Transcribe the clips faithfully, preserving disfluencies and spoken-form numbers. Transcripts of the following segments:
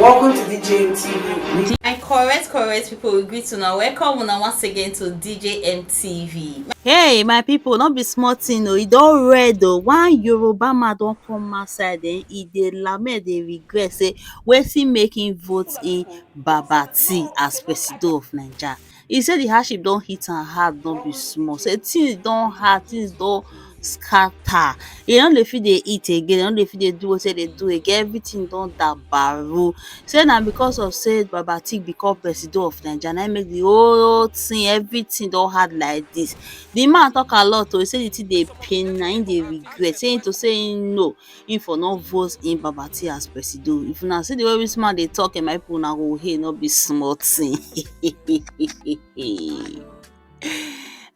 Welcome to D J M T V. My correct, correct people, we greet una. Welcome una once again to D J M T V. Hey, my people, not be small thing, oh. It don't red, though. One Yoruba man don't come outside, then he dey lament, dey regret, say, where's he making votes in Babati as president of Nigeria? He said the hardship don't hit and hard, don't be small. Say things don't hard, things don't scatter. E no dey fit dey eat again, e no dey fit dey do wetin e dey do again, everything don dabaru. Say na because of say Baba Tig become presido of Naija, na im make the whole thing, everything don hard like this. The man talk a lot o, he say the thing dey pain, na im dey regret, say him to say him no, him for no vote in Baba Tig as presido. If una see the way this man dey talk, eh, my people, una go hail, no be small thing.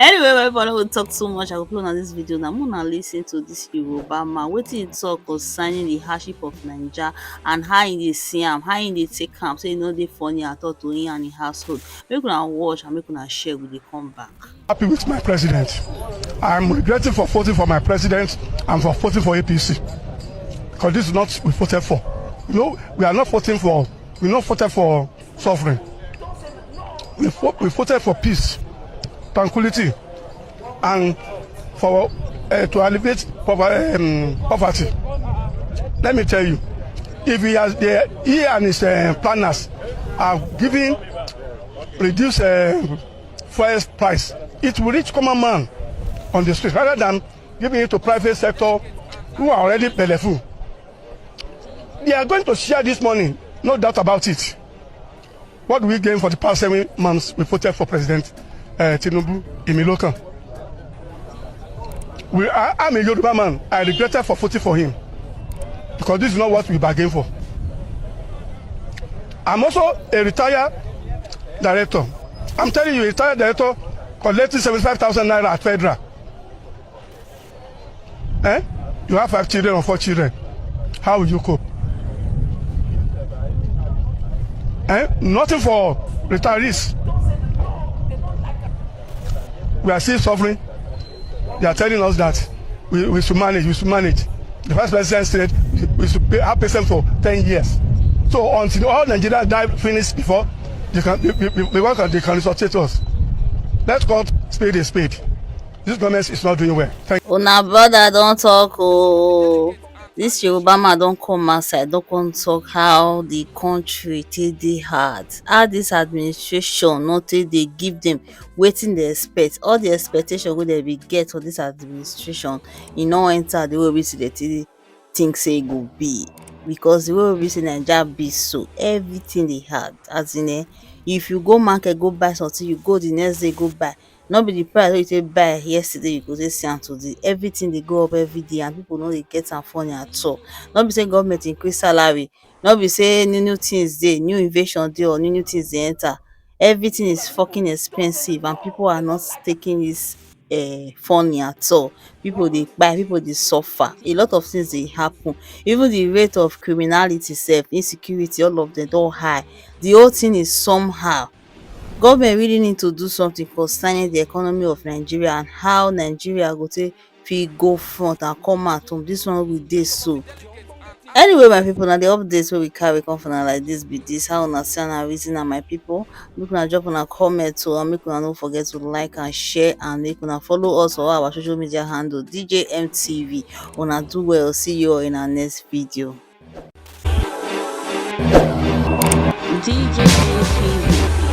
Anyway, my people, I no go talk too much. I go play on this video now. Mona listen to this Yoruba man. Wetin he talk concerning the hardship of Naija and how he dey see am, how he dey take am. Say e no dey funny at all to him and his household. Make una watch and make una share. We dey come back. Happy with my president. I'm regretting for voting for my president and for voting for A P C. Because this is not we voted for. You know, we are not voting for, we not voted for suffering. We, fo- we voted for peace, tranquility, and for uh, to alleviate pover- um, poverty. Let me tell you, if he has the, he and his uh, planners are giving reduce uh, fuel price, it will reach common man on the street rather than giving it to private sector who are already belleful. They are going to share this money, no doubt about it. What do we gain for the past seven months we voted for President uh, Tinubu Imilokan? We, I, I'm a Yoruba man. I regretted for voting for him because this is not what we bargained for. I'm also a retired director. I'm telling you, a retired director collecting seventy-five thousand naira at federal. Eh? You have five children or four children. How will you cope? Eh? Nothing for retirees. We are still suffering. They are telling us that we, we should manage, we should manage. The vice president said we should pay our patient for ten years. So until all Nigerians die finish before they can, we, we, we, they can resuscitate us. Let's call spade a spade. This government is not doing well. Thank you. Una brother don talk o. This Yoruba man don come outside, don come talk how the country take dey hard, how this administration no take dey give them wetin they expect, all the expectation wey they be get for this administration, e no enter the way wey be say they take think say e go be, because the way wey be say Naija be so, everything dey hard. As in, eh, if you go market go buy something, you go the next day go buy, no be the price wey you take buy yesterday you go take see am today. Everything dey go up every day and people no dey get am funny at all. No be say government increase salary, no be say new new things dey, new invasion dey or new new things dey enter. Everything is fucking expensive and people are not taking this uh, funny at all. People dey kpai, people dey suffer. A lot of things dey happen. Even the rate of criminality sef, insecurity, all of them don high. The whole thing is somehow. Government really need to do something concerning the economy of Nigeria and how Nigeria go take fit go front and come out from this one we dey so. Anyway, my people, na the updates wey we carry come for una like this be this. How una see and reason am, my people? Make una drop una comment o, and make una no forget to like and share, and make una follow us for our social media handle D J M T V. Una do well. See you all in our next video. D J M T V.